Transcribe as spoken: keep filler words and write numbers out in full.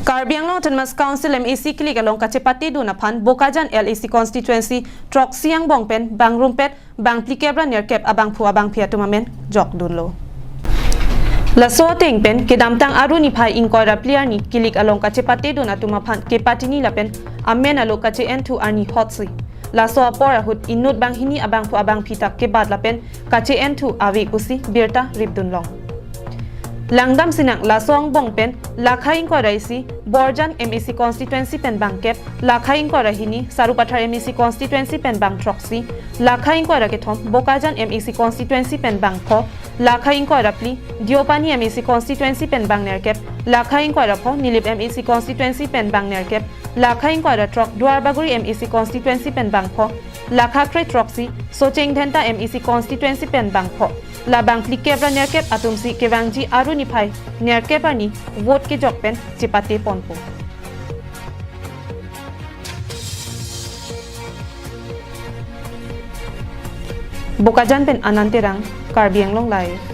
Karbi Anglong Autonomous Council M A C kilik along kachepate dun aphan Bokajan L A C constituency throksi angbong pen bang rumpet bang phlikep ra nerkep abangphu abangphi atum amen jok dunlo. Laso ateng pen kedamtang Aru niphai ingkoi ra phli arni kilik along kachepate dun atum aphan kepatini lapen amen alo kache-enthu arni hotsi. Laso apor ahut inut banghini abangphu abangphi ta kebat lapen kache-enthu ave pusi birta rip dunlong. Langdam sinang laso angbong pen lakha ingkoi ra isi Borjan M A C constituency pen bang kep, lakha ingkoi ra hini Sarupathar M A C constituency pen bang throksi, lakha ingkoi ra kethom Bokajan M A C constituency pen bang pho, lakha ingkoi ra phli Deopani M A C constituency pen bang nerkep, lakha ingkoi ra pho Nilip M A C constituency pen bang nerkep, lakha ingkoi ra throk Duarbagori M A C constituency pen bang pho, lakha kre throksi Socheng Dhenta M A C constituency pen bang pho. La bang phlikep ra nerkep atumsi kevangji Aru niphai nerkep arni vote kejok pen chepate ponpo. Bokajan pen Anand Terang, Karbi Anglong Live.